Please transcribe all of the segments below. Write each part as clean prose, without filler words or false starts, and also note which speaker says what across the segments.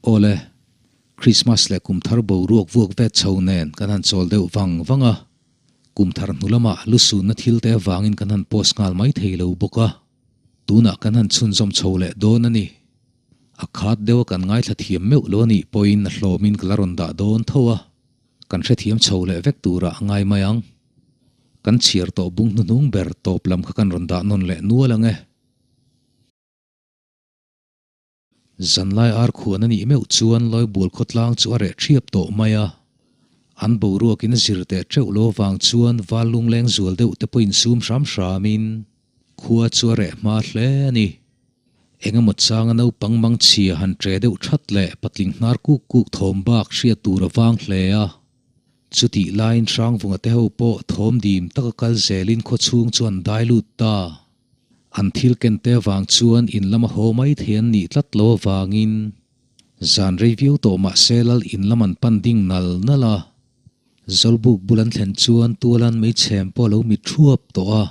Speaker 1: Awle, Krismas leh kumthar boruak vuak vet chho nen kan han chawl deuh vang vang a, kumthar hnu lamah lusunna thil te avangin kan han post nghal mai thei lo bawk a, tunah kan han chhunzawm chho leh dawn a ni. A khat deuha kan ngaithla thiam meuh lo a nih pawhin a hlawmin ka la rawn dah dawn tho a, kan hrethiam chho leh vek turah a ngai mai ang. Kan chhiar tawh bung hnuhnung ber tawp lam kha kan rawn dah nawn leh nual ang e. Zanlai ar khuan a nih meuh chuan Lawibual khawtlang chu a reh ṭhiap tawh mai a. An boruakin a zir teh ṭeuh lo avang chuan val lungleng zual deuh te pawhin sum hram hramin khua chu a reh hma hle a ni. Eng emaw changa naupang mangchhia han ṭe deuh ṭhat leh patling hnar kuk kuk thawm bak hriat tur a vang hle a. Chutih laiin Hrangvunga te ho pawh thawm dim taka kal zelin khawchhung chu an dai lut ta. An thil ken te avang chuan in lama haw mai thei an nih tlat lo avangin zan rei viau tawh mah se lal in lam an pan ding nal nal a. Zawlbuk bul an thlen chuan tualan meichhem pawh a lo mit thuap tawh a.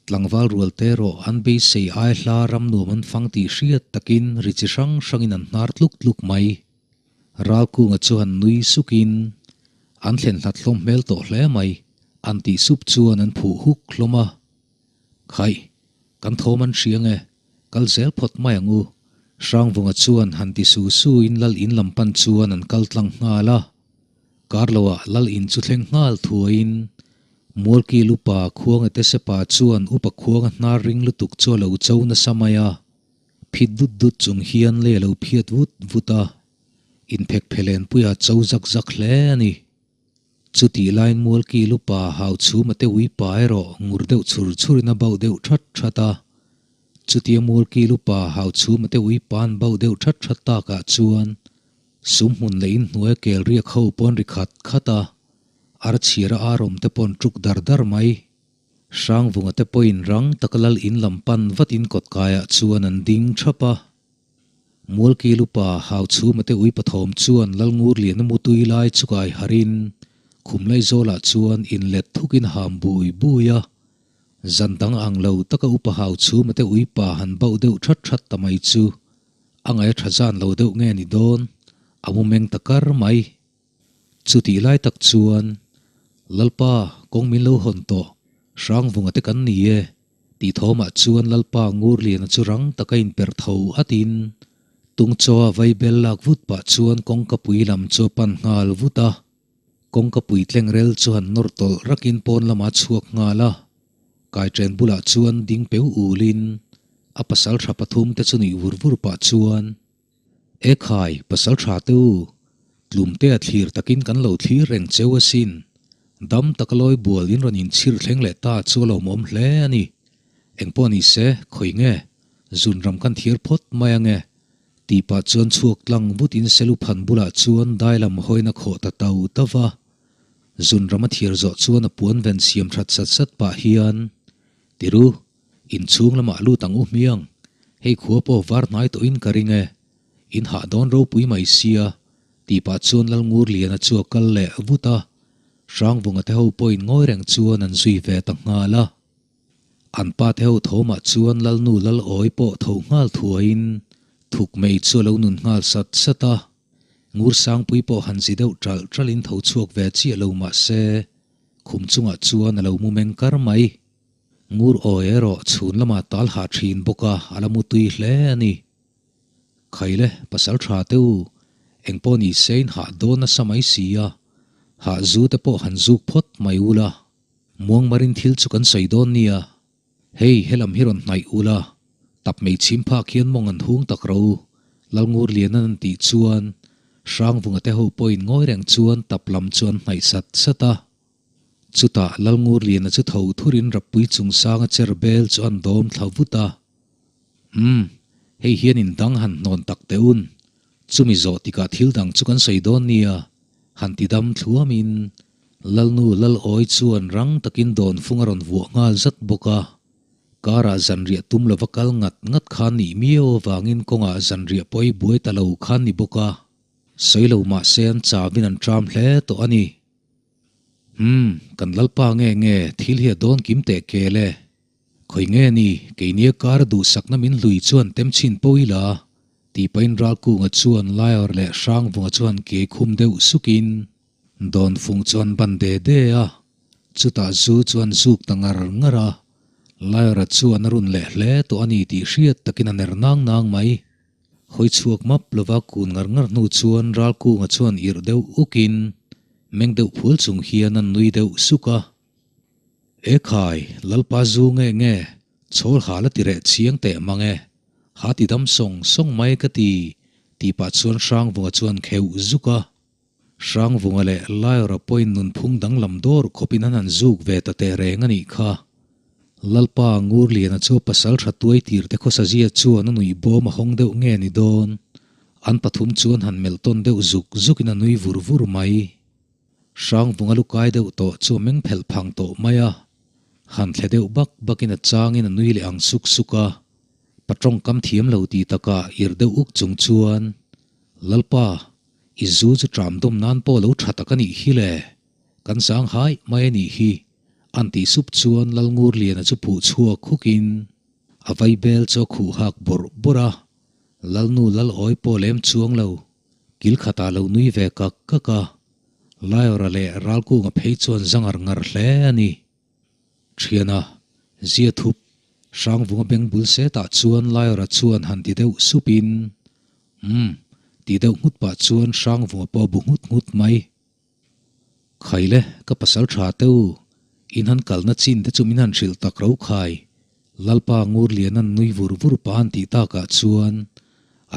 Speaker 1: Tlangval rual te erawh an beisei ai hla ram nuam an fang tih hriat takin ri chi hrang hrangin an hnar tluk tluk mai. Ralkunga chu han nui sukin an thlen hlat hlawm hmel tawh hle mai an tih sup chuan an phuh huk hlawm a. Khaih, kan thawm an hria nge, kal zel phawt mai ang u. Hrangvunga chuan han ti su su in lal in lam pan chuan an kal tlang nghal a. Kar lo ah lal in chu thleng nghal thuaiin Mualkil upa Khuanga Tesepa chuan upa Khuanga hnar ring lutuk chu a lo cho nasa mai a. Phit dut dut chung hian lei a lo phiat vut vut a, inphek phelenpuia cho zak zak hle a ni. Chutih laiin Mualkil upa hau chhum a te uipa erawh ngur deuh chhur chhurin a bauh deuh that that a. Chutia Mualkil upa hau chhum a te uipa an bauh deuh that that takah chuan sum hmun leh inhnuai a kel riak ho pawn ri khat khat a, ar chhiara ar awm te paw'n tuk dar dar mai. Hrangvunga te pawhin rang taka lal in lam pan vatin kawtkaiah chuan an ding thap a. Mualkil upa Hauchhuma te ui pathawm chuan Lalngurliana mutui lai chu kai harin khumlai zawlah chuan inlet thukin ham bui bui a. Zan dang ang lo taka upa Hauchhuma te uipa han bauh deuh that that ta mai chu a ngaih a tha zan lo deuh nge ni dawn, a mu meng ta kar mai. Chutih lai tak chuan, Lalpa, kawng min lo hawn tawh, Hrangvunga te kan ni e, tih thawmah chuan Lalpa Ngurliana chu rang taka inperh tho atin Tungchawa vaibel lak vut pah chuan kawngkapui lam chu a pan nghal vut a. Kawngkapui tlengrel chu han nawr tawlh rakin pawn lamah a chhuak nghal a. Kaiṭen bulah chuan ding peu ulin a pasal tha pathum te chu nuih vur vur pah chuan, E khai, pasal tha te u, tlumte a thlir takin kan lo thlir reng cheu asin. Dam taka lawi bual in rawn inchhir thleng leh ta chu a lawmawm hle a ni. Engpawh ni se, khawi nge, zun ram kan thiar phawt mai ange. Tih pah chuan chhuak tlang vut in selu phan bulah chuan dai lam hawina khawh ta tau ta va. Zun ram a thiar zawh chuan a puan ven siam that sat sat pah hian, Tiru, Inchhung lamah lut ang u hmiang, hei khua pawh var hnai tawhin ka ring e, in hah dawn ropui mai sia, tih pah chuan Lalngurliana chu a kal leh vut a, Hrangvunga te ho pawhin ngawi reng chuan an zui ve ta nghal a. An pa te ho thawmah chuan Lalnu Lalawi pawh tho nghal thuaiin thuk mei chu a lo nun nghal sat sat a, Ngursangpui pawh han zi deuh ṭalh ṭalhin tho chhuak ve chiah lo mah se, khum chungah chuan a lo mu meng kar mai. Ngur awi erawh chhun lamah tal hah thin bawk a, a la mu tui hle a ni. Khaile, pasal tha te u, eng pawh ni se in hah dawn nasa mai si a, hah zu te pawh han zuk phawt mai ula, muangmarin thil chu kan sawi dawn nia. Hei, helam hi rawn hnaih ula, tap mei chhim phak hian mawng an hung tak ro, Lalngurlianan an tih chuan, Hrangvunga te ho pawhin ngawi reng chuan tap lam chu an hnaih sat sat a. Chutah Lalngurliana chu tho thurin Rappui chungsanga cher bel chu an dawm thla vut a. Umm, hei hian in dang han hnawn tak teh un. Chumi zawh tikah thil dang chu kan sawi dawn nia, han ti dam thluamin Lalnu Lalawi chuan rang takin dawnfung a rawn vuah nghal zat bawk a. Karah zanriah tum lova kal ngat ngat khan nih miau avangin kawngah zanriah pawh ei buai ta lo khan ni bawk a. Sawi lo mahse an chauhin an ṭam hle tawh a ni. Umm, kan Lalpa nge nge thil hi a dawn kim teh kel e. Khawi nge ni, keini a kar duhsakna min hlui chuan tem chhin pawh ila, Tih pahin Ralkunga chuan Laiawr leh Hrangvunga chuan ke khum deuh sukin Dawnfung chuan ban de de a, chutah zu chuan zuk ta ngar ngar a, Laiawra chuan a run leh hle tawh a ni tih hriat takin a ner nang nang mai. Hawi chhuak map lova kun ngar ngar hnu chuan Ralkunga chuan irh deuh ukin meng deuh phul chung hian a nui deuh suk a. E khai, Lalpa zu nge nge, chhawl ha la ti reh chiang teh mang e, ha ti dam sawng sawng mai ka ti, tih pah chuan Hrangvunga chuan kheuh zuk a. Hrangvunga leh Laiawra pawhin nunphung danglam dawr khawpin an han zuk ve ta teh reng a nih kha. Lalpa Ngurliana chu pasal tha tuai tir te khawsazia chuan a nuih bawm a hawng deuh nge ni dawn? An pathum chuan han melh tawn deuh zuk zukin a nui vur vur mai. Hrangvunga lu kai deuh tawh chu a meng phelh phang tawh mai a, han thle deuh bak bakin a changin a nui leh ang suk suk a. Pa tawngkam thiam lo tih takah irh deuh uk chung chuan, Lalpa, i zu chu ṭam dawm nan pawh lo ṭha tak a nih hi le, kan zang hai mai a nih hi, an tih sup chuan Lalngurliana chu phuh chhuak khukin a vaibel chu a khuh hak bawrh bawrh a, Lalnu Lalawi pawh lem chuang lo. Kil khatah lo nui ve kak kak a, Laiawra leh Ralkunga phei chuan za ngar ngar hle a ni. Thiana, zia thup, Hrangvunga beng bul setah chuan Laiawra chuan han ti deuh supin, Umm, ti deuh nghut pah chuan Hrangvunga pawh a bu nghut nghut mai. Khaile, ka pasal tha te u, in han kalna chin te chu min han hrilh tak ro khai. Lalpa Ngurliana'n nui vur vur pah an tih takah chuan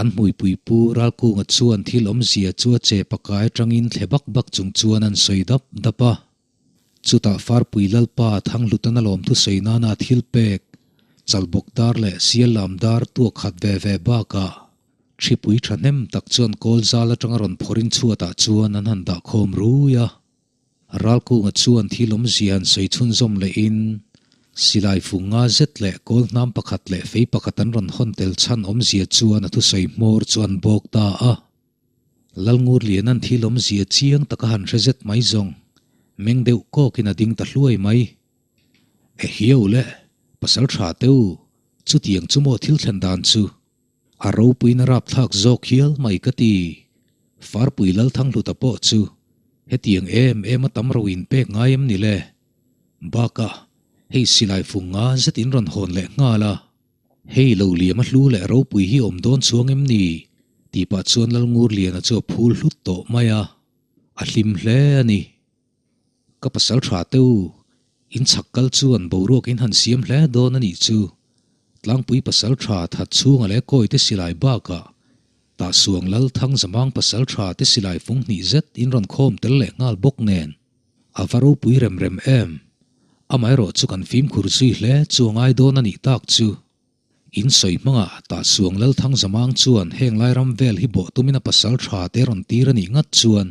Speaker 1: an hmuipui pu Ralkunga chuan thil awmzia chu a che pakai atangin thle bak bak chung chuan an sawi dap dap a. Chutah Farpui Lalpa Thanghlutan a lawmthu sawi nana thil pek, chalbawk dar leh sial lam dar tuak khat ve ve bakah, Hripui thahnem tak chuan kawl zal atanga rawn phawrin chhuatah chuan an han dah khawm rui a. Ralkunga chuan thil awmzia han sawi chhunzawm lehin silai fung nga zet leh kawl hnam pakhat leh fei pakhat an rawn hawn tel chhan awmzia chuan a thusawi hmawr chu an bawk ta a. Lalngurliana'n thil awmzia chiang taka han hre zet mai zawng meng deuh kawkin a ding ta hluai mai. E hiau le, pasal tha teu, chutiang chu maw thil thlen dan chu? A ropuiin a rapthlak zawk hial mai ka ti. Farpui Lalthanghluta pawh chu hetiang em em a tam ro in pek ngai em ni le? Bakah, hei silai fung nga zet in rawn hawn leh nghal a. Hei lo liam a hlu leh ropui hi awm dawn chuang em ni? tih pah chuan Lalngurliana chu a phul hlut tawh mai a. A hlim hle a ni. Ka pasal tha te u, in chhak kal chuan boruak in han siam hle dawn a nih chu. Tlangpui pasal tha that chhunga leh kawi te silai bakah Tahsuang Lal Thangzamang pasal tha te silai fung hnih zet in rawn khawm tel leh nghal bawk nen a va ropui rem rem em. Amaherawh chu kan fimkhur zui hle chu a ngai dawn a nih tak chu. In sawi hmangah Tahsuang Lal Thangzamang chuan heng lai ram vel hi bawh tumin a pasal tha te rawn tir a nih ngat chuan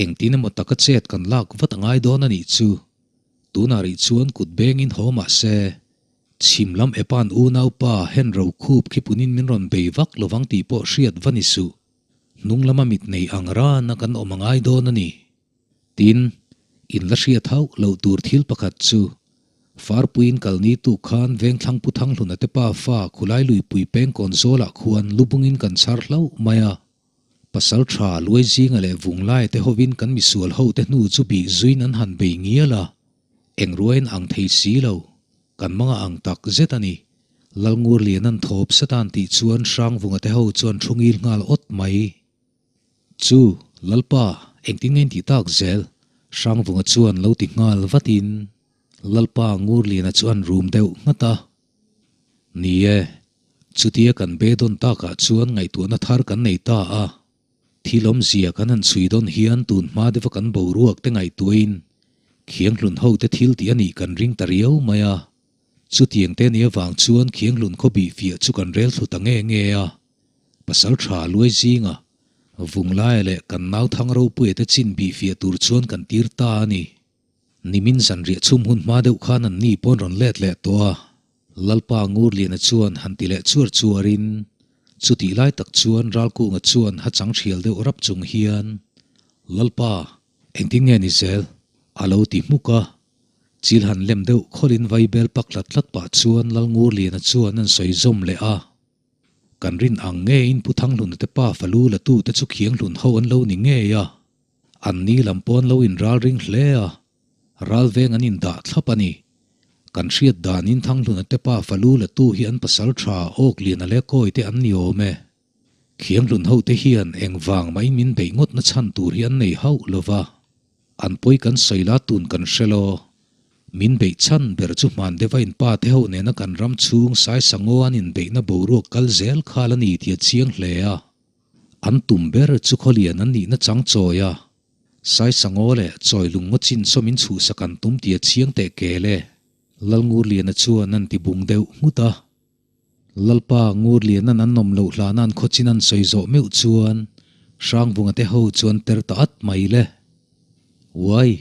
Speaker 1: Engtin emaw taka chet kan lak vat a ngai dawn a nih chu. Tunah rih chuan kut bengin haw mah se, chhim lam epa'n unaupa hen ro khup khi punin min rawn bei vak lovang tih pawh hriat va ni suh. Hnung lama mit nei ang rana kan awm a ngai dawn a ni. Tin, in la hriat hauh loh tur thil pakhat chu, Farpuiin kalni tuk khan Vengthlang Pu Thanghluna te pa fa Khulai Luipui pengkawn zawlah khuan lubungin kan chhar hlauh mai a. Pasal tha luai zinga leh vung lai te hovin kan misual ho te hnu chu bih zuiin an han bei ngial a, eng ruain ang thei si lo, kan manga ang tak zet a ni. Lalngurliana'n thawp satan tih chuan Hrangvunga te ho chuan thu ngil nghal awt mai. Chu, Lalpa, engtin nge in tih tak zel? Hrangvunga chuan lo ti nghal vatin Lalpa Ngurliana chu an rum deuh nghat a. Ni e, chutia kan be dawn takah chuan ngaihtuahna thar kan nei ta a. Thil awmzia kan han chhui dawn hian tun hma deuha kan boruak te ngaihtuahin Khianghlun hote thil tih a nih kan ring ta riau mai a. Chutiang te nih avang chuan Khianghlun khaw bih fiah chu kan rel thlu ta nge nge a. Pasal tha luai zinga Vunglaia leh kan nau thang ropuia te chin bih fiah tur chuan kan tir ta a ni. Nimin zanriah chhum hun hma deuh khan an ni pawn rawn let leh tawh a, Lalpa Ngurliana chuan han ti leh chuar chuarin, chutih lai tak chuan Ralkunga chuan ha chang thial deuh rap chung hian, Lalpa, engtin nge ni zel? a lo ti hmuk a. Chil han lem deuh khawlin vaibel pak tlat tlat pah chuan Lalngurliana chuan an sawi zawm leh a. Kan rin ang ngeiin Pu Thanghluna te pa fa lu la tu te chu Khianghlun ho an lo ni ngei a. An ni lam pawh an lo inralring hle a, ral veng an indah thlap a ni. Kan hriat danin Thanghluna te pa fa lu la tu hi an pasal tha Awkliana leh Kawi te an ni awm e. Khianghlun ho te hian engvang mahin min beih ngawtna chhan tur hi an nei hauh lo va. An pawi kan sawi la tun kan hre lo. Min beih chhan ber chu hman deuha in pa te ho nena kan ram chhung Saisangaw an inbeihna boruak kal zel khal a ni tih a chiang hle a. An tum ber chu khawlian an nihna chang chawi a, Saisangaw leh Chawilung ngaw chin saw min chhuhsak an tum tih a chiang teh kel e. Lalngurliana chuan an ti bung deuh nghut a. Lalpa Ngurliana'n an nawm loh hlana an khawchin an sawi zawh meuh chuan Hrangvunga te ho chuan ter ta at mai le. Uai,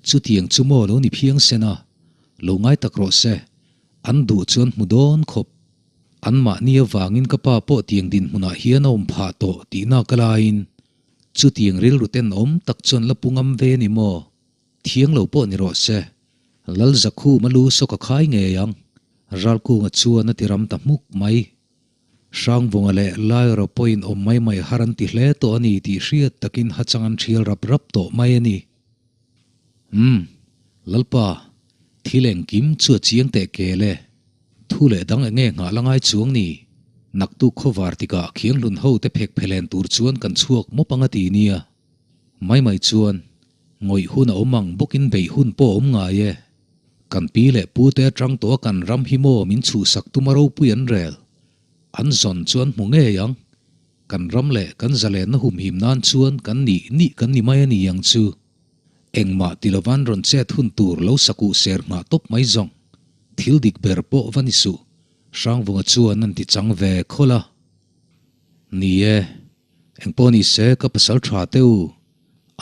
Speaker 1: chutiang chu maw lo ni phiang sen a, lo ngai tak rawh se, an duh chuan hmu dawn khawp. Anmahni avangin ka pa pawh tiang dinhmunah hian a awm phah tawh tihna ka laiin chutiang rilru tenawm tak chuan la pu ngam ve ni maw? Thiang lo pawh ni rawh se, Lal Zakhuma lu saw ka khai ngei ang, Ralkunga chuan a ti ram ta hmuk mai. Hrangvunga leh Lairawh pawhin awm mai mai har an ti hle tawh a ni tih hriat takin hachang an thial rap rap tawh mai a ni. Umm, Lalpa, thil engkim chu a chiang teh kel e. Thu leh dang enge nghah la ngai chuang ni? Naktuk khawvar tikah Khianghlun ho te phek phelen tur chuan kan chhuak mawp ang a ti nia. Mai mai chuan ngawih hun a awm ang bawkin beih hun pawh a awm ngai e. Kan pi leh pu te atang tawh a kan ram hi maw min chhuhsak tum a ropui an rel. An zawn chu an hmu ngei ang. Kan ram leh kan zalenna humhim nan chuan kan nih nih kan ni mai a ni ang chu. Engmah ti lovan rawn chet hun tur lo sakuh ser nghah tawp mai zawng. Thil dik ber pawh va ni suh. Hrangvunga chuan an ti chang ve khawlh a. Ni e. Engpawh ni se ka pasal tha teh u.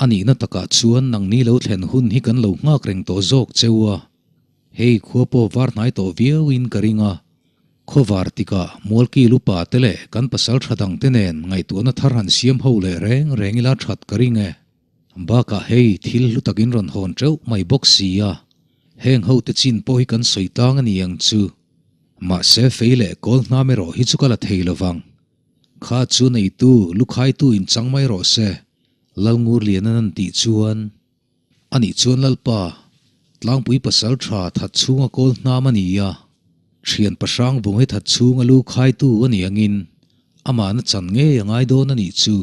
Speaker 1: A nihna takah chuan nangni lo thlen hun hi kan lo nghak reng tawh zawk che u a. Hei khua pawh var hnai tawh viauin ka ring a. Khawvar tikah Mualki lupa te leh kan pasal tha dang te nen ngaihtuahna thar han siam ho leh reng reng ila that ka ring e. Bakah hei thil hlu takin rawn hawn teuh mai bawk si a. Heng ho te chin pawh hi kan sawi tlang a ni ang chu. Mahse fei leh kawl hnam erawh hi chu ka la thei lovang. Kha chu neitu, lukhaitu in chang mai rawh se, Lalngurliana'n an tih chuan. Anih chuan Lalpa, tlangpui pasal tha that chhunga kawl hnam a ni a, thian pahrang vung hi that chhunga lu khaitu a ni angin amahna chan ngei a ngai dawn a nih chu.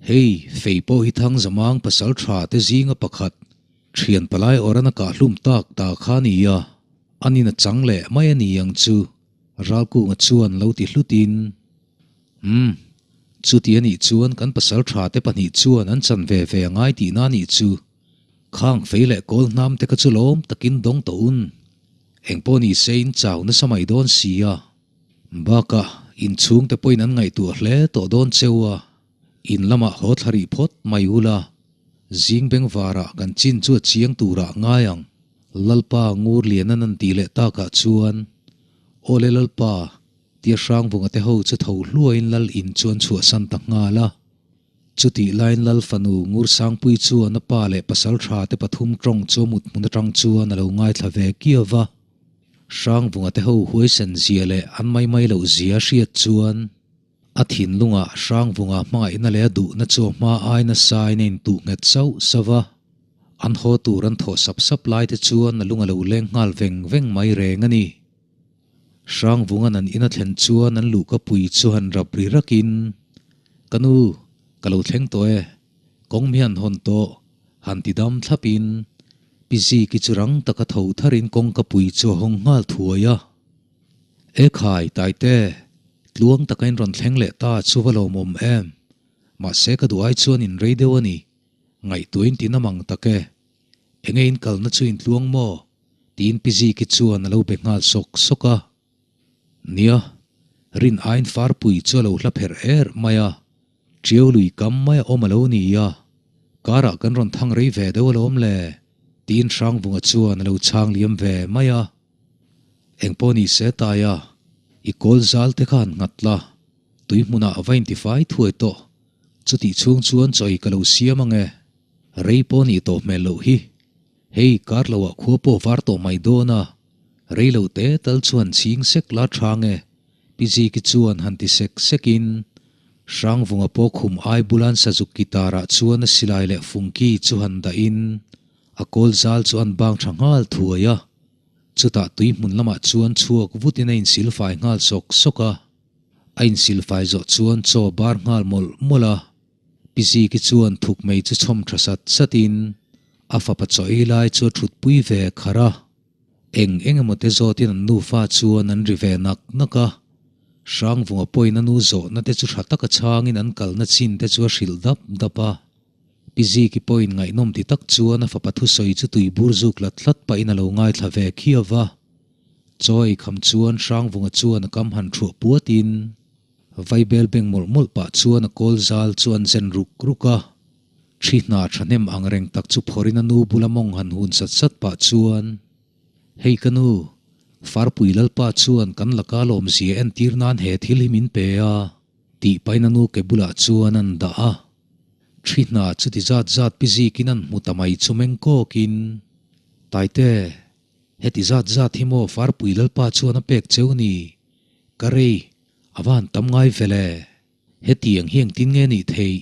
Speaker 1: Hei, fei pawh hi Thangzamang pasal tha te zinga pakhat, thian palai awrana kahhlum tak ta kha a ni a, anin a chang leh mai a ni ang chu. Ralkunga chuan lo ti hlutin, Umm, chuti a nih chuan kan pasal tha te pahnih chuan an chan ve ve a ngai tihna a nih chu. Khang fei leh kawl hnam te kha chu lawm takin dawng tawh un. Engpawh ni se in chau nasa mai dawn si a. Bakah inchhung te pawhin an ngaihtuah hle tawh dawn cheu a. In lamah haw thla rih phawt mai ula, zing bengvarah kan chin chu a chiang turah ngai ang. Lalpa Ngurliana'n an tih leh takah chuan, Awle Lalpa, tia Hrangvunga te ho chu tho hluaiin Lal in chu an chhuahsan ta nghal a. Chutih laiin Lal fanu Ngursangpui chuan a pa leh pasal tha te pathum tawng chu a mut hmun atang chuan a lo ngaithla ve kiau va. Hrangvunga te ho huaisen zia leh an mai mai loh zia a hriat chuan, A thinlungah Hrangvunga hmangaihna leh a duhna chu a hma ai nasain a intuh nghet sauh sauh va. An haw tur an thawh sap sap lai te chuan a lung a lo leng nghal veng veng mai reng a ni. Hrangvunga'n an in a thlen chuan an luhka pui chu han rap ri rakin, Ka nu, ka lo thleng tawh e, kawng mi han hawn tawh, han ti dam thlapin Pi Ziki chu rang taka tho tharin kawngka pui chu a hawng nghal thuai a. E khai, Taite, tluang taka in rawn thleng leh ta chu va lawmawm em? Mahse ka duh ai chuan in rei deuh a ni. Ngaihtuah in ti namang tak e. Enge in kalna chu in tluang maw? Tiin Pi Ziki chuan a lo be nghal sawk sawk a. Nia, rin aiin farpui chu a lo hla pherh er mai a. Ṭiau lui kam mai a awm a lo ni a, karah kan rawn thang rei ve deuh alawm le, tiin Hrangvunga chuan a lo chhang liam ve mai a. Engpawh ni se Taia, i kawl zal te khan nghat la, tui hmunah a va intifai thuai tawh. Chutih chhung chuan chaw ei ka lo siam ang e. Rei pawh nih tawh hmel loh hi. Hei, kar loah khua pawh var tawh mai dawn a, rei lo te tal chuan chhing sek la tha ang e. Pi Ziki chuan han ti sek sekin Hrangvunga pawh khum ai bulan sazuk guitar-ah chuan a silai leh fungki chu han dahin a kawl zal chu an bang tha nghal thuai a. Chutah tui hmun lamah chuan chhuak vutin a insilfai nghal sawk sawk a. A insilfai zawh chuan chaw bar nghal mawlh mawlh a. Pi Ziki chuan thuk mei chu chhawm tha sat satin a fapa chaw ei lai chu a thutpui ve kharh a. Eng eng emaw te zawtin an nufa chuan an ri ve nak nak a. Hrangvunga pawhin a nu zawhna te chu tha taka chhangin an kalna chin te chu a hrilh dap dap a. Pi Ziki pawhin ngaihnawm ti tak chuan a fapa thusawi chu tui bur zuk lat hlat pahin a lo ngaithla ve khiau va. Chaw ei kham chuan Hrangvunga chuan a kam han thuah puatin Vaibel beng mawlh mawlh pah chuan a kawl zal chu an zen ruk ruk a. Thi hna thahnem ang reng tak chu phawrin a nu bula mawng han hun sat sat pah chuan, Hei ka nu, Farpui Lalpa chuan kan laka lawmzia entir nan he thil hi min pe a, tih pahin a nu ke bulah chuan an dah a. Thi hna chuti zat zat pi zikin an hmu ta mai chu meng kawkin, Taite, heti zat zat hi maw Farpui Lalpa chuan a pek cheu ni? Ka rei, a va han tam ngai ve le. Hetiang hi engtin nge nih theih?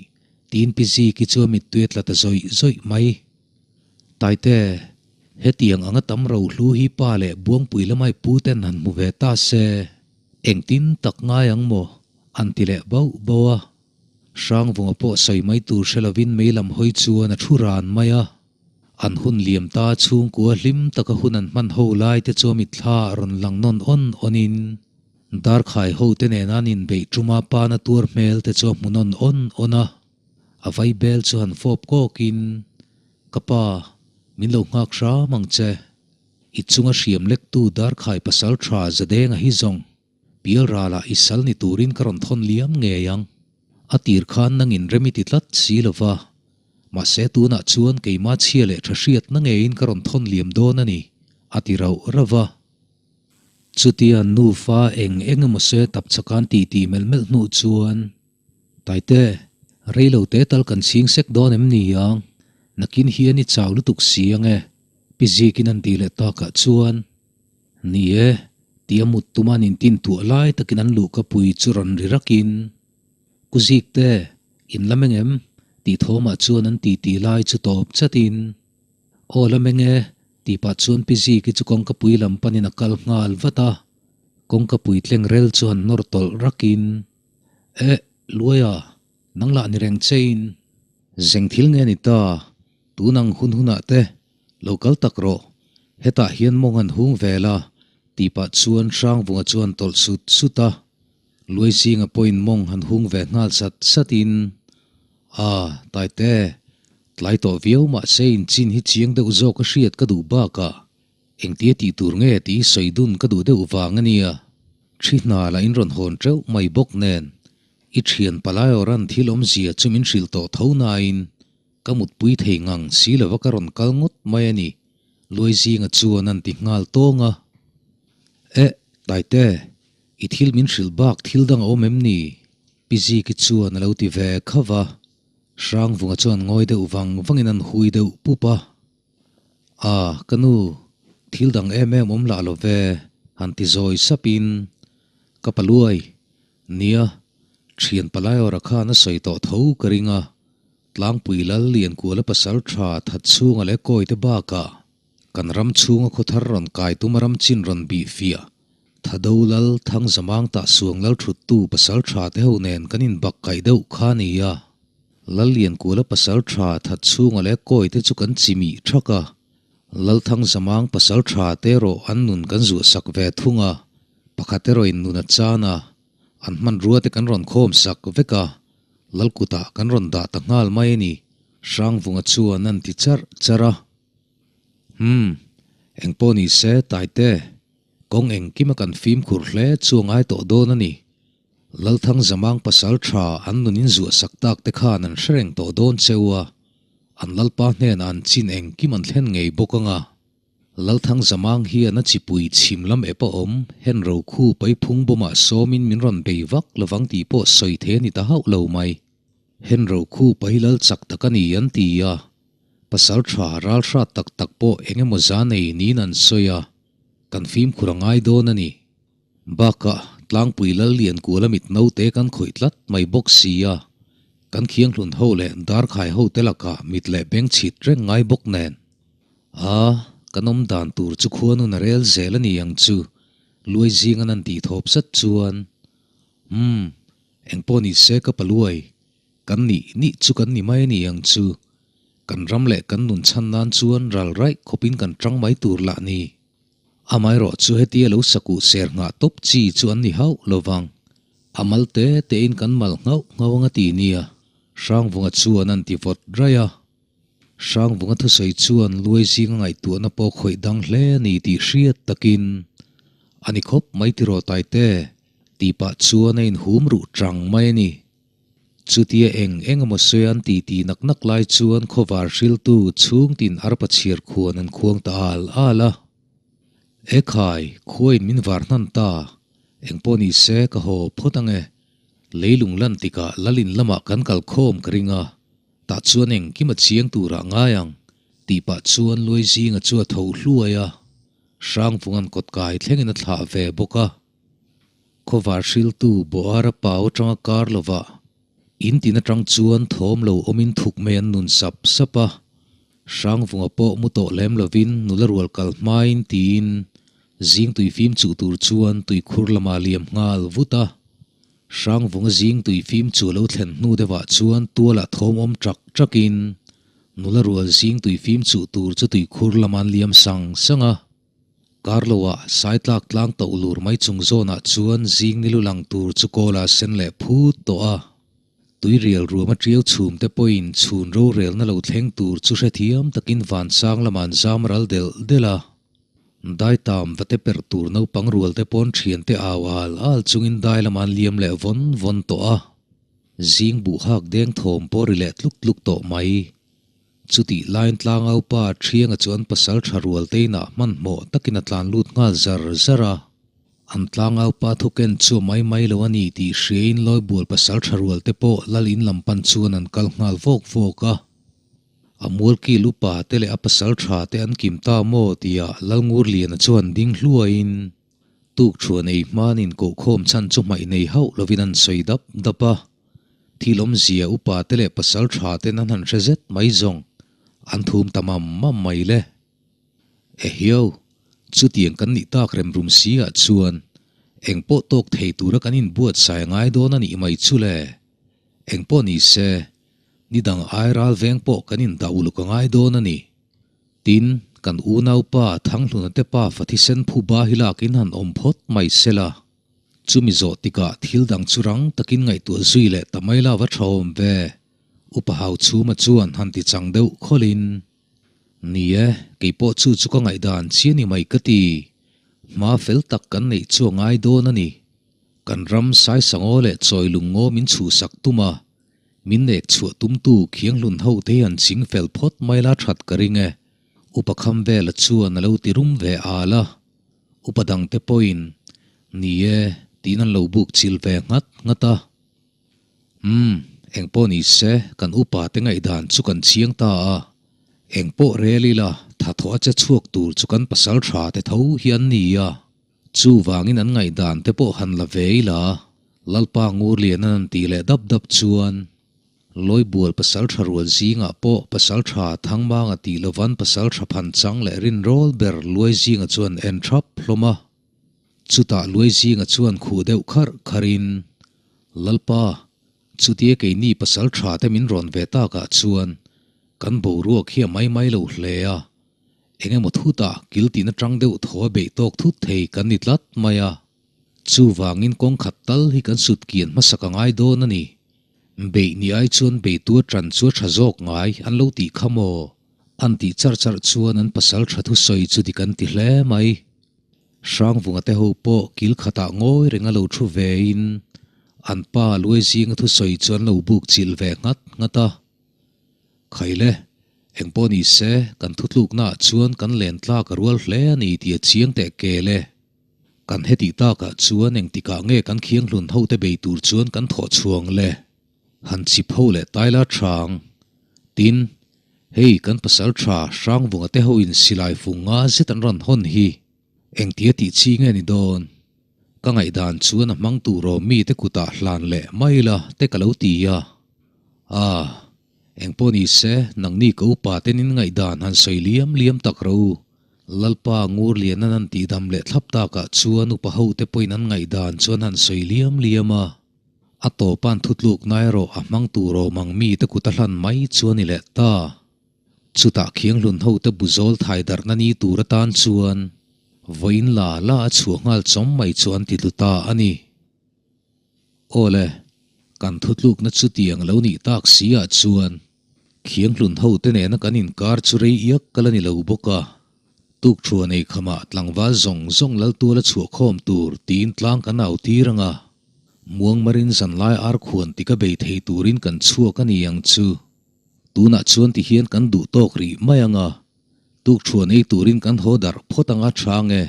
Speaker 1: tiin Pi Ziki chu a mittui a tla ta zawih zawih mai. Taite, hetiang anga tam rohlu hi pa leh Buangpui lamai pu ten han hmu ve ta se, engtin tak ngai ang maw? an ti leh bauh bauh a. Hrangvunga pawh sawi mai tur hre lovin mei lam hawi chuan a thu ran mai a. An hun liam ta chhungkua hlim taka hun an hman ho lai te chu a mitthla ah rawn lang nawn awn awnin Darkhai ho te nena an inbeih tuma pana tuar hmel te chu a hmu nawn awn awn a. A vaibel chu han fawp kawkin, Ka pa, min lo nghak hram ang che. I chunga hriam lektu Darkhai pasal tha Zadenga hi zawng. Pialralah i sal ni turin ka rawn thawn liam ngei ang. A tir khan nangin rem i ti tlat si lo va. Mahse tunah chuan keimah chhia leh tha hriatna ngeiin ka rawn thawn liam dawn a ni, a ti rauh rauh va. Chutia nufa eng eng emaw se tap chaka'n ti tih melh melh hnuh chuan, Taite, rei lo te tal kan chhing sek dawn em ni ang? Nakin hian i chau lutuk si ang e, Pi Zikin an tih leh takah chuan, Ni e, tia mut tuma an intin tuah lai takin an luhka pui chu rawn ri rakin, Ku Zikte, in la meng em? tih thawmah chuan an titi lai chu tawp chatin, Aw la meng e, tih pah chuan Pi Ziki chu kawngka pui lam panin a kal nghal vat a, kawngka pui tleng rel chu han nawr tawlh rakin, Eh, Luaia, nang lah ni reng chein. Zeng thil nge ni ta, tun ang hun hunah te Lo kal tak rawh, hetah hian mawng an hung ve la, tih pah chuan Hrangvunga chuan tawlh sut sut a. Luaizinga pawhin mawng han hung ve nghal sat satin, A, Taite, tlai tawh viau mahse inchin hi chiang deuh zawk a hriat ka duh bakah engtia tih tur nge tih sawi dun ka duh deuh vang a nia. Thi hna lah in rawn hawn teuh mai bawk nen, i thian palai awran thil awmzia chu min hrilh tawh tho nain Ka mutpui thei ngang si lova ka rawn kal ngawt mai a ni, Luaizinga chuan an ti nghal tawng a. Eh, Taite, i thil min hrilh bak thil dang a awm em ni? Pi Ziki chuan a lo ti ve khauh va. Hrangvunga chuan ngawi deuh vang vangin an hui deuh pup a. A, ka nu, thil dang em em awm lah lo ve, han ti zawi sapin, Ka pa Luai, nia, thian palai awra khan a sawi tawh tho ka ring a, Tlangpui Lal Liankuala pasal tha that chhunga leh kawite bakah kan ram chhunga khawthar rawn kai tuma ram chin rawn bih fiah Thado Lal Thangzamang tah suang lal thuttu pasal tha te ho nen kan inbak kaih deuh kha a ni a. Lal Liankuala pasal tha that chhunga leh kawite chu kan chimih thak a, Lal Thangzamang pasal tha te erawh an nun kan zuahsak ve thung a, pakhat erawhin nun a chan a, an hmanrua te kan rawn khawm sak vek a. Lalkutah kan rawn dah ta nghal mai a ni, Hrangvunga chuan an ti charh charh a. Umm, engpawh ni se, Taite, kawng engkima kan fimkhur hle chu a ngai tawh dawn a ni. Lalthang Zamang pasal tha an nun inzuah sak tak te khan an hre reng tawh dawn cheu a, an Lalpa hnenah an chin engkim an thlen ngei bawk ang a. Lalthang Zamang hian a chipui chhim lam ep a awm, hen rokhu paiphung bawmah sawmin min rawn bei vak lovang tih pawh sawi thei a ni ta hauh lo mai. Hen rokhu pai lal chak tak a ni an ti a, pasal tha ral hrat tak tak pawh eng emaw za nei niin an sawi a, kan fimkhur a ngai dawn a ni. Bakah. Tlangpui Lal Liankuala mit naute kan khawih tlat mai bawk si a, kan khianghlun ho leh darkhai ho te lakah mit leh beng chhit reng ngai bawk nen. A, kan awm dan tur chu khuanun a rel zel a ni ang chu, luai zing an han tih thawp zat chuan. Umm, engpawh ni se ka paluai, kan nih nih chu kan ni mai a ni ang chu, kan ram leh kan nun chhan nan chuan ral raih khawpin kan tang mai tur lah ni. Amaherawh chu hetia lo sakuh ser nghah tawp chi chu an ni hauh lo vang. A mal te tein kan mal nghauh nghauh anga ti nia, Hrangvunga chuan an ti vawt raih a. Hrangvunga thusawi chuan luai zinga ngaihtuahna pawh khawih dang hle a ni tih hriat takin a ni khawp mai tiraw Taite tih pah chuan a inhum ruh tang mai a ni. Chutia eng eng emaw sawi an ti ti nak nak lai chuan khawvar hriltu chhungtin arpa chhiar khuan an khuang ta al al a. Ekhai, khuain min var hnan ta, engpawh ni se ka haw phawt ang e. Leilung lan tikah lalin lamah kan kal khawm ka ring a, tah chuan engkim a chiang turah ngai ang, tih pah chuan Luai zinga chu a tho hluai a, Hrangvunga'n kawtkai thlengin a thlah ve bawk a. Khawvar hriltu Boara pau atanga kar lovah in tin atang chuan thawm lo awmin thuk mai an nun sap sap a, Hrangvunga pawh mu tawh lem lovin nula rual kal hmain tiin zing tui fim chuh tur chuan tuikhur lamah liam nghal vut a. Hrangvunga zing tui fim chu lo thlen hnu deuhah chuan tualah thawm awm ṭak ṭakin nula rual zing tui fim chuh tur chu tuikhur lamah an liam sang sang a. Karloah Saitlak tlang toh lur mai chung zawnah chuan zing ni lu lang tur chu kawla sen leh phut tawh a. Tuirial ruam a tiau chhum te pawhin chhun rorelna lo thleng tur chu hrethiam takin vansang lamah an zam ral delh delh a. Daitam va te perh tur naupang rual te pawn thiante au al al chungin dai lamah an liam leh vawn vawn tawh a. Zing buh hak deng thawm pawh ri leh tluk tluk tawh mai. Chutih laiin tlangaupa Thianga chuan pasal tha rual te inah hmanhmawh takin a tlan lut nghal zar zar a. An tlangaupa thuken chu a mai mai lo a ni tih hriain Lawibual pasal tha rual te pawh lal in lam pan chuan an kal nghal vawk vawk a. A mualkil upa te leh a pasal tha te an kim ta maw tia Lalngurliana chuan ding hluaiin Tuk thuan ei hmanin kohkhawm chhan chu hmaih nei hauh lovin an sawi dap dap a. Thil awmzia upa te leh pasal tha ten an han hre zet mai zawng an thum ta mam mam mai le. Ehiau, chutiang kan nih tak rem rum si ah chuan eng pawh tawk thei tura kan inbuatsaih a ngai dawn a nih mai chu le. Eng pawh ni se, ni dang ai ral veng pawh kan indah uluk a ngai dawn a ni. Tin, kan unaupa Thanghluna te pa fa thisen phu ba hi lakin han awm phawt mai se la. Chumi zawh tikah thil dang chu rang takin ngaihtuah zui leh ta mai lava tha awm ve. Upa Hauchhuma chuan han ti chang deuh khawlhin, Ni e, kei pawh chu chu ka ngaihdan chi a ni mai ka ti. Hma fel tak kan neih chu a ngai dawn a ni. Kan ram Saisangaw leh Chawilungngaw min chhuhsak tum a, Min nek chhuah tumtu khianghlun ho te hi an ching fel phawt mai la that ka ring e. Upa Khamvela chuan a lo ti rum ve al a. Upa dangte pawhin, Ni e, tiin an lo buk chil ve nghat nghat a. Umm, engpawh ni se, kan upa te ngaihdan chu kan chiang ta a. Engpawh rel ila, thathawh a che chhuak tur chu kan pasal tha te tho hi an ni a. Chuvangin an ngaihdan te pawh han la ve ila, Lalpa Ngurlian an han tih leh dap dap chuan Lawibual pasaltha rual zingah pawh pasaltha Thangmanga tih lovan pasaltha phanchang leh rinrawl ber Luai zinga chuan en thap hlawm a. Chutah Luai zinga chuan khuh deuh kharh kharhin, Lalpa, chutia keini pasaltha te min rawn ve takah chuan kan boruak hi a mai mai lo hle a, Eng emaw thutah kil tin atang deuh thaw a beih tawk thut thei kan ni tlat mai a. Chuvangin kawng khat tal hi kan sut kian hmasak a ngai dawn a ni. Beih ni ai chuan beitu a tan chu a tha zawk ngai an lo tih kha maw? An tih charh charh chuan an pasal tha thusawi chu dik an ti hle mai. Hrangvunga te ho pawh kil khatah ngawi reng a lo thu vein an pa Luai zinga thusawi chu an lo buk chilh ve nghat nghat a. Khaile, engpawh ni se, kan thutluknaah chuan kan len tlak a rual hle a ni tih a chiang teh kel e. Kan hetih takah chuan engtikah nge kan khianghlun hote bei tur chuan kan thawh chhuang le? Han chip ho leh taila thang. Tin, hei kan pasal tha Hrangvunga te hoin silai fung nga zet an rawn hawn hi engtia tih chi nge ni dawn? Ka ngaihdan chuan a hmang tur awm mite kutah hlan leh mai la te ka lo ti a. Ah, engpawh ni se, nangni ka upa ten in ngaihdan han sawi liam liam tak ro u. Lalpa Ngurlianan an tihdam leh thlap takah chuan upa hote pawhin an ngaihdan chuan han sawi liam liam a. A tawpa'n thutlukna erawh a hmang tur awm ang mite kut a hlan mai chu a ni leh ta. Chutah Khianghlun hote buzawl thai darhna ni tur atan chuan vawiin la la a chhuah nghal chawm mai chu an ti tlu ta a ni. Aw le, kan thutlukna chu tiang lo nih tak si ah chuan Khianghlun hote nena kan inkar chu rei iak kal a ni lo bawk a. Tukṭhuan ei khamah tlangval zawng zawng Laltuala chhuah khawm tur tiin tlang kan au tir ang a, Muangmarin zanlai arkhuan ti ka bei thei turin kan chhuak a ni ang chu. Tunah chuan ti hian kan duh tawk rih mai ang a, tukṭhuan ei turin kan haw darh phawt ang a tha ang e.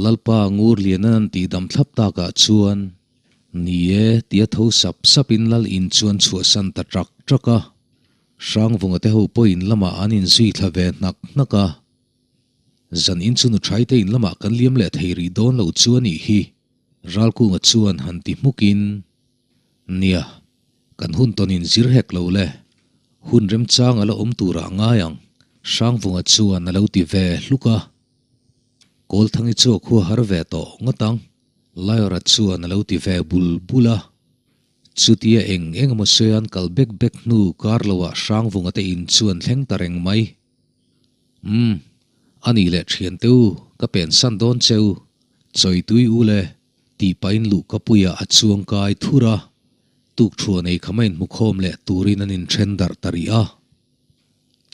Speaker 1: Lalpa Ngurlianan an tih dam thlap takah chuan, Ni e, tia tho sap sapin Lal in chuan chhuahsan ta ṭak ṭak a. Hrangvunga te ho pawh in lamah an inzui thla ve hnak hnak a. Zan in chu nuṭhai te in lamah kan liam leh thei rih dawn lo chu a nih hi, Ralkunga chuan han ti hmukin, Nia, kan hun tawn in zir hek lo le, hun remchang a la awm turah ngai ang, Hrangvunga chuan a lo ti ve hluk a. Kawlthangi chu a khua har ve tawh ngawt ang, Laiawrha chuan a lo ti ve bul bul a. Chutia eng eng emaw sawi an kal bek bek hnu kar loah Hrangvunga te in chu an thleng ta reng mai. Umm, a nih leh thian te u, ka pensan dawn che u, chawi tui u le, tih pahin luhkapuiah a chuang kai thur a, tukthuan ei khama inhmukhawm leh turin an inthen darh ta rih a.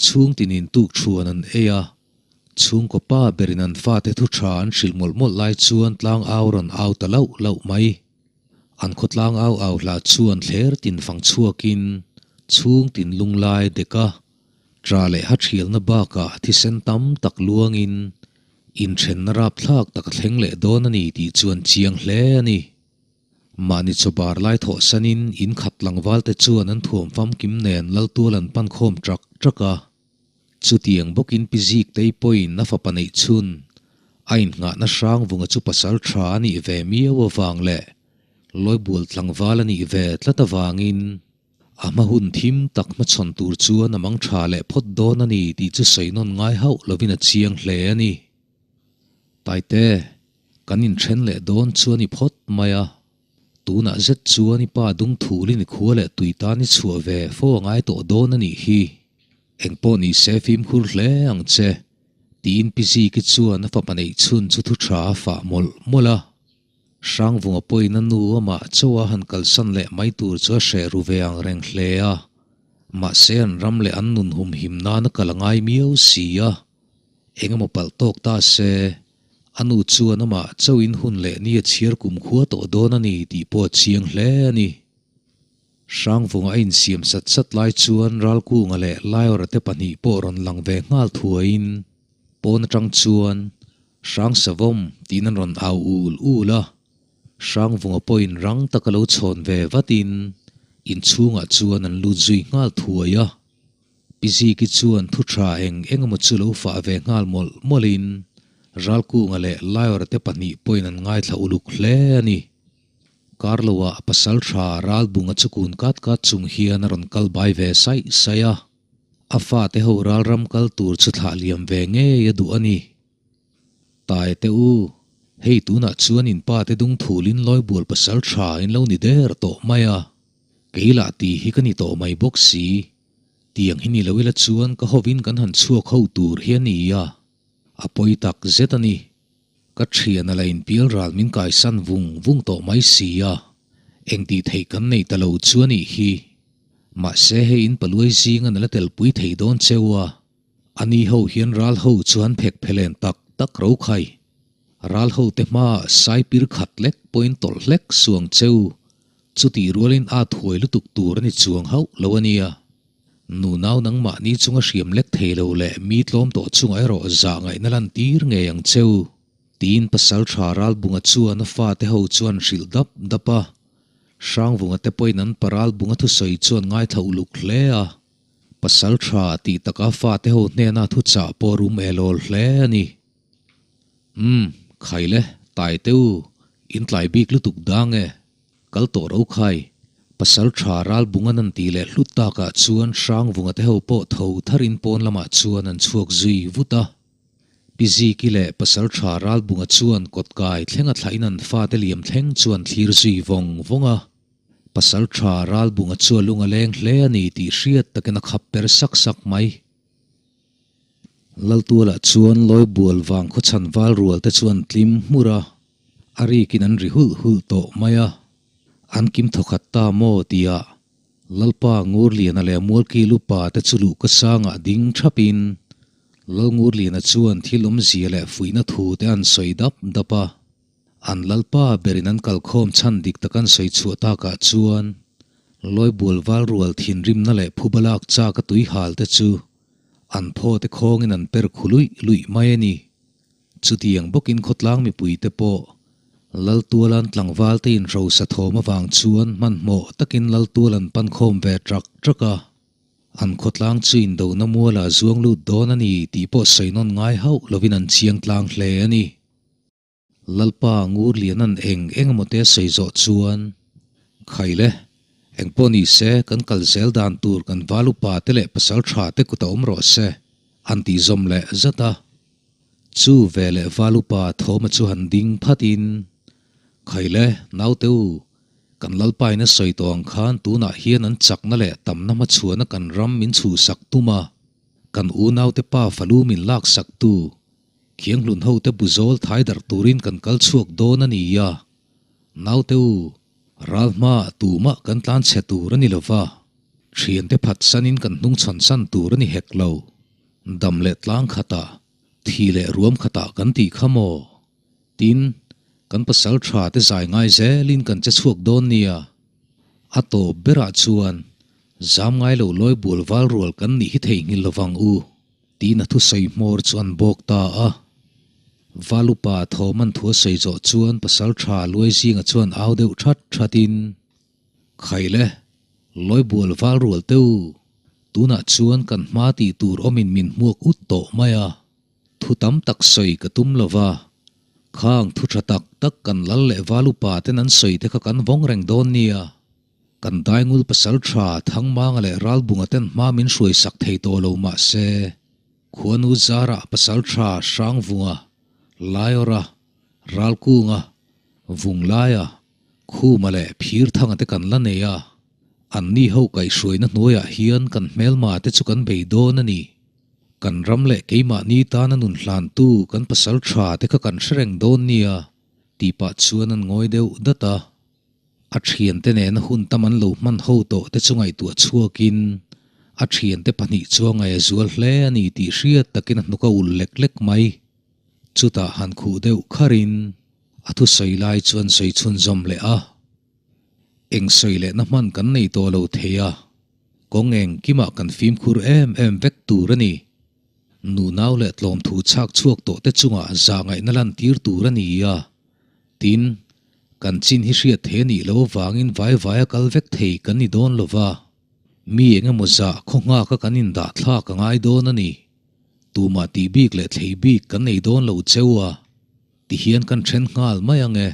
Speaker 1: Chhung tinin tukthuan an ei a, chhungkaw pa berin an fate thu tha an hrilh mawlh mawlh lai chuan tlang au rawn au ta lauh lauh mai. An khawtlang au au hla chuan thler tin fang chhuakin chhung tin lunglai dek a, tra leh ha thialna bakah thisen tam tak luangin inthenna rapthlak tak a thleng leh dawn a ni tih chuan chiang hle a ni. Mahni chawbar lai thawhsanin in khat tlangvalte chuan an thuam famkim nen Laltual an pan khawm ṭak ṭak a. Chutiang bawkin Pi Ziktei pawhin a fapa neih chhun a innghahna Hrangvunga chu pasal tha a nih ve miau avang leh Lawibual tlangval a nih ve tlat avangin a hma hun thim tak hmachhawn tur chuan a mang tha leh phawt dawn a ni tih chu sawi nawn ngai hauh lovin a chiang hle a ni. Taite, kan inthen leh dawn chu a ni phawt mai a. Tunah zet chuan i pa dung thulin i khua leh tui tan i chhuah ve fo a ngai tawh dawn a nih hi. Engpawh ni se fimkhur hle ang che, tiin Pi Ziki chuan a fapa neih chhun chu thu tha a fah mawlh mawlh a. Hrangvunga pawhin a nu amah chauha han kalsan leh mai tur chu a hreh ru ve ang reng hle a. Mahse an ram leh an nun humhim nan a kal a ngai miau si a. Engemaw palh tawk ta se, A nu chuan amah chauhin hun leh ni a chhiar kum khua tawh dawn a ni tih pawh a chiang hle a ni. Hrangvunga a insiam sat sat lai chuan Ralkunga leh Laiawrha te pahnih pawh rawn lang ve nghal thuaiin pawn atang chuan Hrangsavawm tiin an rawn au ul ul a. Hrangvunga pawhin rang taka lo chhawn ve vatin inchhungah chuan an lut zui nghal thuai a. Pi Ziki chuan thu tha eng eng emaw chu lo fah ve nghal mawlh mawlhin Ralkunga leh Laiawrha te pahnih pawhin an ngaithla uluk hle a ni. Karloah a pasal tha Ralbunga chu kun kat kat chung hian a rawn kal bai ve saih saih a, a fate ho ralram kal tur chu thlah liam ve ngei a duh a ni. Tae te u, hei tunah chuan in pa te dung thulin Lawibual pasal tha in lo ni der tawh mai a, kei lah ti hi ka ni tawh mai bawk si. Tiang hi ni lo ila chuan ka hovin kan han chhuak ho tur hi a ni a, a pawi tak zet a ni. Ka thian a la inpial ral min kaisan vung vung tawh mai si a, engtih theih kan nei ta lo chu a nih hi. Mahse hei in paluai zinga na la telpui thei dawn cheu a, a ni ho hian ral ho chu an phek phelen tak tak ro khai. Ral ho te hmaah saipir khat lek pawhin tawlh hlek suang cheu Chutih rualin a thuai lutuk tur a ni chuang hauh lo a nia. Nunau nangmahni chunga hriam lek thei lo leh mi tlawm tawh chungah erawh zah ngaihna lantir ngei ang cheu, tiin pasal tha Ralbunga chuan a fate ho chuan hrilh dap dap a. Hrangvunga te pawhin an pa Ralbunga thusawi chuan ngaithla uluk hle a. Pasal tha tih taka fate ho hnena thuchah pawh rum elawl hle a ni. Umm, khai le, tai teu. In tlai bik lutuk dang e. Kal tawh ro khai. Pasal tha Ralbunga nan tih leh hlut takah chuan Hrangvunga te ho pawh tho tharin pawn lamah chuan an chhuak zui vut a. Pi Ziki leh Pasal tha Ralbunga chuan kawtkai thlenga thlahin an fate liam thleng chuan thlir zui vawng vawng a. Pasal tha Ralbunga chu a lung a leng hle a ni tih hriat takin a khap per sak sak mai. Laltualah chuan Lawibual vang khawchhan val rual te chuan tlim hmur a, a rikin an ri hulh hulh tawh mai a. An kim thawkhat ta maw tia Lalpa Ngurliana leh Mualkil upa te chu luhka sangah ding thapin Lal Ngurliana chuan thil awmzia leh fuihna thu te an sawi dap dap a. An Lalpa berin an kalkhawm chhan dik tak an sawi chhuah takah chuan Lawibual val rual thinrimna leh phuba lak chak a tui hal te chu an phaw te khawngin an per khu luih luih mai a ni. Chutiang bawkin khawtlang mipuite pawh Laltualan tlangval te inhrosa thawm avang chuan hmanhmawh takin Laltual an pan khawm ve trak trak a. An khawtlang chu indona mualah zuang lut dawn a ni tih pawh sawi nawn ngai hauh lovin an chiang tlang hle a ni. Lalpa Ngurliana'n eng eng emaw te sawi zawh chuan, Khai le, eng pawh ni se kan kal zel dan tur kan val upa te leh pasal tha te kut a awm rawh se, an tih zawm leh zat a. Chu ve leh val upa thawma chu han ding phat in, Khai le, naute u, kan Lalpa in a sawi tawh ang khan tunah hian an chakna leh tamna hmachhuana kan ram min chhuhsak tum a, kan unaute pa falu min laksak tu, Khianghlun hote bu zawl thai darh turin kan kal chhuak dawn a ni a, naute u, ral hmaah tumah kan tlan chhe tur a ni lo va, thiante phatsanin kan hnungchhawn san tur a ni hek lo. Dam leh tlang khatah, thi leh ruam khatah kan tih kha maw? Tin, kan pasal tha te zai ngai zelin kan che chhuak dawn nia. A tawp berah chuan, zam ngai lo lawi bual val rual kan nih hi theihnghilh lovang u. Tiin a thusawi hmawr chu an bawk ta a. Valupa thawm an thu a sawi zawh chuan pasal tha Luai zinga chuan au deuh that that in, Khai le, Lawibual val rual teh u, tunah chuan kan hma tih tur awmin min hmuak ut tawh mai a, thu tam tak sawi ka tum lo va, khang thu tha tak tak kan lal leh Valupa ten an sawi te kha kan vawng reng dawn nia. Kan daingul pasal tha Thangmanga leh Ralbunga ten hma min hruai sak thei tawh lo mah se, Khuanu Zarah pasal tha Hrangvunga, Laiawra, Ralkunga, Vunglaia, Khuma leh Phirthanga te kan la nei a, anni ho kaihhruaina hnuaiah hian kan hmelma te chu kan bei dawn a ni. Kan ram leh keimahni tana nun hlantu kan pasal tha te kha kan hre reng dawn nia, tih pah chuan an ngawi deuh dat a. A thiante nena hun tam an lo hman ho tawh te chu ngaihtuah chhuakin a thiante pahnih chu a ngaih a zual hle a ni tih hriat takin a hnuk a ulh lek lek mai. Chutah han khuh deuh kharin a thusawi lai chuan sawi chhunzawm leh a. Eng sawi lehna hman kan nei tawh lo thei a, kawng engkimah kan fimkhur em em vek tur a ni. Nunau leh tlawmthu chhak chhuak tawh te chungah zah ngaihna lantir tur a ni a. Tin, kan chin hi hriat thei a nih loh avangin vai vai a kal vek thei kan ni dawn lo va, mi eng emaw zah khaw nghaka kan indah thlak a ngai dawn a ni. Tumah tih bik leh thlei bik kan nei dawn lo cheu a, tihian kan then nghal mai ang e.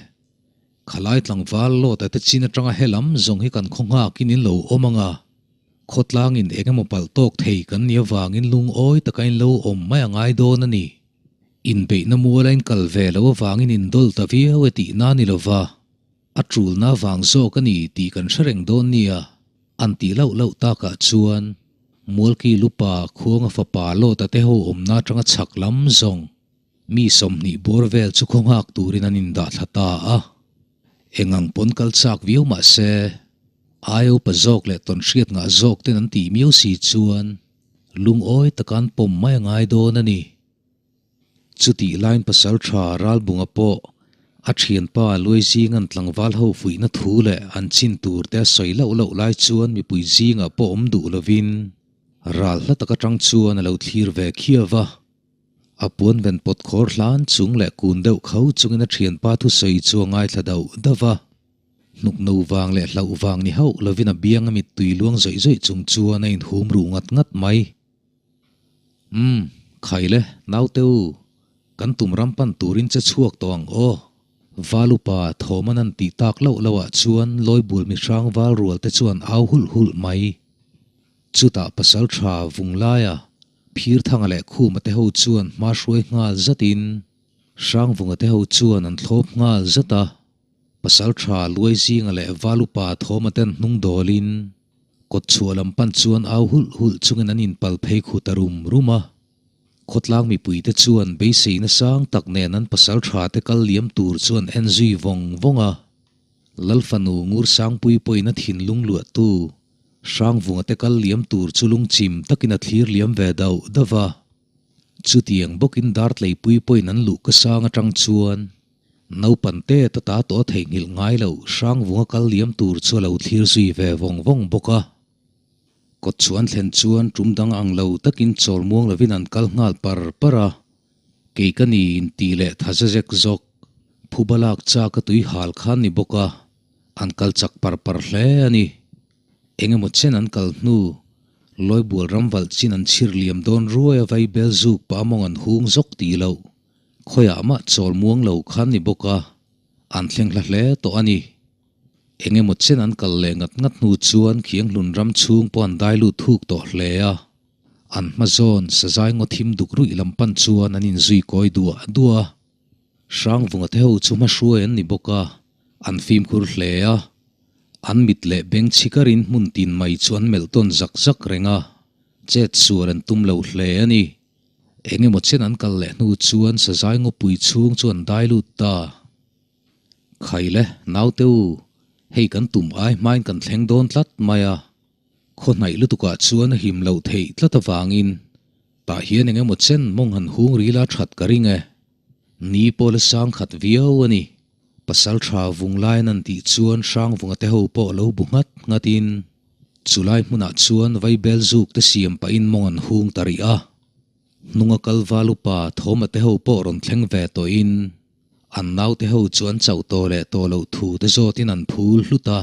Speaker 1: Khalai tlangval lawta te chin atanga helam zawng hi kan khaw nghakin in lo awm ang a, khawtlangin eng emaw palh tawk thei kan nih avangin lungawi taka in lo awm mai a ngai dawn a ni. Inbeihna mual a inkal ve lo avangin indawl ta viau e tih na ni lova, a tulna vang zawk a ni tih kan hre reng dawn nia, an tih lauh lauh takah chuan Mualki lupa Khuanga fapa Lawta te ho awmna atanga chhak lam zawng mi 20 bawr vel chu khaw nghak turin an indah thla ta a. Eng ang pawn kal chak viau mah se, aio pa zawk leh tawnhriat ngah zawk ten an tih miau si chuan lungawi taka an pawm mai a ngai dawn a ni. Chutih laiin pasal tha Ralbunga pawh a thianpa Luaizinga'n tlangval ho fuihna thu leh an chin tur te a sawi loh loh lai chuan mipui zingah pawh awm duh lovin ral hla tak atang chuan a lo thlir ve khiau a. A puan ven pawt khawr hlan chung leh kun deuh kho chungin a thianpa thusawi chu a ngaithla dauh dauh a. Hnuk no vang leh hlauh vang ni hauh lovin a biang a mittui luang zawih zawih chung chuan a inhum ruh ngat ngat mai. Umm, khai le, naute u, kan tum ram pan turin che chhuak tawh ang aw. Val upa thawm an han tih tak loh loh ah chuan Lawibul mihrang val rual te chuan au hulh hulh mai. Chutah pasaltha Vunglaia, Phirthanga leh Khuma te ho chuan hma hruai nghal zat in Hrangvunga te ho chuan an thlawp nghal zat a. Pasaltha Luaizinga leh Val upa Thawma ten hnung dawl in kawt chhuah lam pan chuan au hulh hulh chungin an inpal phei khu ta rum rum a. Khawtlang mipuite chuan beiseina sang tak nen an pasaltha te kal liam tur chuan en zui vawng vawng a. Lal fanu Ngur Sangpui pawhin a thinlung luahtu Hrangvunga te kal liam tur chu lungchim takin a thlir liam ve dauh dauh a. Chutiang bawkin Dartleipui pawhin an luh ka sang atang chuan Naupan te ta ta tawh a theihnghilh ngai loh Hrangvunga kal liam tur chu a lo thlir zui ve vawng vawng bawk a. Kawt chu an thlen chuan tum dang ang lo takin chawl muang lovin an kal nghal par par a, kei ka ni intih leh tha zezek zawk, phuba lak chak a tui hal khan ni bawk a, an kal chak par par hle a ni. Eng emaw chen an kal hnu, Lawibual ram valh chin an chhir liam dawn ruai a vaibel zuk pah mawng an hung zawk tih loh, khawiah mah chawl muang lo khan ni bawk a, an thleng hla hle tawh a ni. Eng emaw chen an kal leh ngat ngat hnu chuan Khianghlun ram chhung pawh an dai lut thuk tawh hle a. An hma zawn sazai ngaw thim duk ruih lam pan chuan an inzui kawi duah duah a. Hrangvunga te ho chu hma hruai an ni bawk a, an fimkhur hle a. An mit leh beng chhikarin hmun tin mai chu an melh tawn zak zak reng a, chet sual an tum lo hle a ni. Eng emaw chen an kal leh hnu chuan sazai ngawpui chhung chu an dai lut ta. Khaile, naute u, hei kan tum ai hmain kan thleng dawn tlat mai a, khaw hnaih lutukah chuan a him loh theih tlat avangin tah hian eng emaw chen mawng han hung rila that ka ring e. Ni pawh la sang khat viau a ni. Pasal tha vung laiin an tih chuan Hrangvunga te ho pawh lo bu nghat nghatin chulai hmunah chuan vaibel zuk te siam pahin mawng an hung ta rih a. Hnunga kal val upa Thawma te ho pawh rawn thleng ve tawhin An naute ho chu an chauh tawh leh tawh loh thu te zawtin an phul hlut a,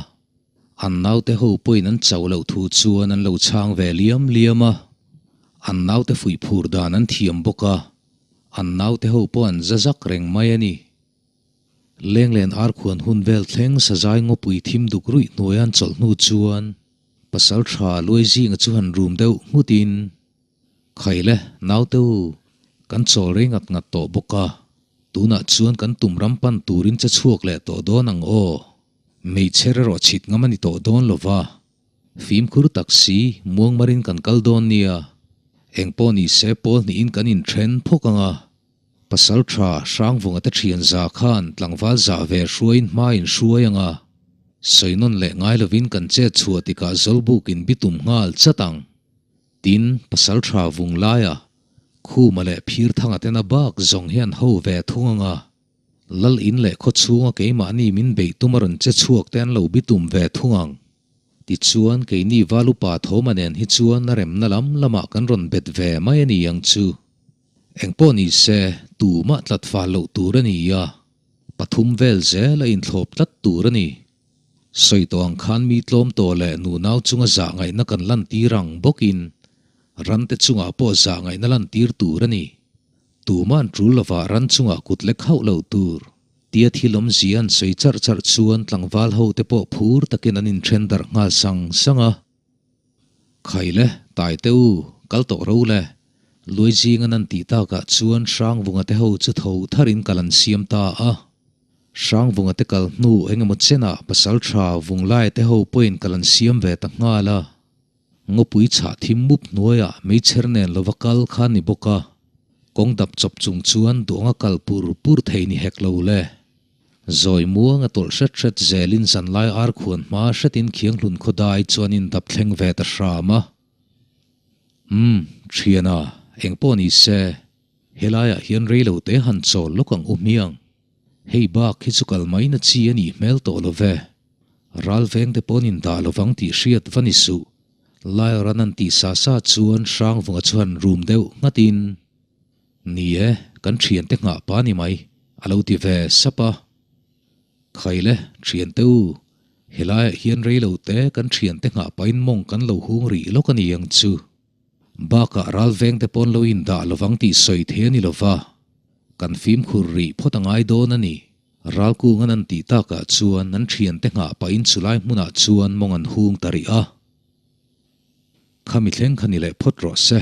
Speaker 1: an naute ho pawhin an chauh loh thu chuan an lo chhang ve liam liam a. An naute fuih phur dan an thiam bawk a, an naute ho pawh an za zak reng mai a ni. Lenglen arkhuan hun vel thleng sazai ngawpui thim duk ruih hnuaia an chawlh hnu chuan pasal tha luai zinga chu han rum deuh nghutin, Khaile, naute u, kan chawl rei ngat ngat tawh bawk a, tunah chuan kan tum ram pan turin che chhuak leh tawh dawn ang aw. Hmeichhe erawh chhit ngam a ni tawh dawn lo va, fimkhur tak si muangmarin kan kal dawn nia, engpawh ni se pawl hnihin kan inthen phawk ang a, pasal tha Hrangvunga te thian za khan tlangval zah ve hruaiin hma in hruai ang a, sawi nawn leh ngai lovin kan chet chhuah tikah Zawlbukin bitum nghal chat ang. Tin, Pasalṭha vung laia Khuma leh Phirthanga tena bak zawng hian ho ve thung anga Lal in leh khaw chhunga keimahni min beih tum a rawn che chhuak te an lo bitum ve thung ang. Tichuan, keini Val upa Thawma nen hi chuan a remna lam lamah kan rawn bet ve mai a ni ang chu. Engpawh ni se, tumah tlat fal loh tur a ni a, pathum vel zel a inthlawp tlat tur a ni. Sawi tawh ang khan mi tlawm tawh leh nunau chunga zah ngaihna kan lantir ang bawkin rante chungah pawh zah ngaihna lantir tur a ni. Tuma'n tul lovah ran chungah kut lek hauh lo tur tia thil awmzia an sawi charh charh chuan tlangval hote pawh phur takin an inthen darh nghal sang sang a. Khaile, Taite u, kal tawh ro le. Luai zinga nan tih takah chuan Hrangvunga te ho chu tho tharin kal an siam ta a. Hrangvunga te kal hnu eng emaw chenah pasal tha Vunglaia te ho pawhin kal an siam ve ta nghal a. Ngawpui chhah thim mup hnuaiah meichher nen lova kal kha ni bawk a, kawng dap chawp chung chuan duanga kal pur pur thei ni hek lo le. Zawi muang a tawlh hret hret zelin zanlai ar khuan hma hretin Khianghlun khawdai chuan in dap thleng ve ta hram a. Umm, thiana, engpawh ni se, helaiah hian reilote han chawl lawk ang u hmiang. Hei bak hi chu kal mai na chi a nih hmel tawh lo ve. Ral veng te pawn in dah lovang tih hriat va ni suh. Laiawran an tih sa sa chuan Hrangvunga chu han rum deuh nghatin, Ni e, kan thiante nghah pa ni mai, a lo ti ve sap a. Khaile, thiante u, helaiah hian reilo te kan thiante nghah pahin mawng kan lo hung rih lawk a ni ang chu. Bakah ral veng te pawn lo in dah lovang tih sawi thei a ni lova, kan fimkhur rih phawt a ngai dawn a ni. Ralkung an an tih takah chuan an thiante nghah pahin chulai hmunah chuan mawng an hung ta rih a. Khami thleng kha ni leh phawt rawh se.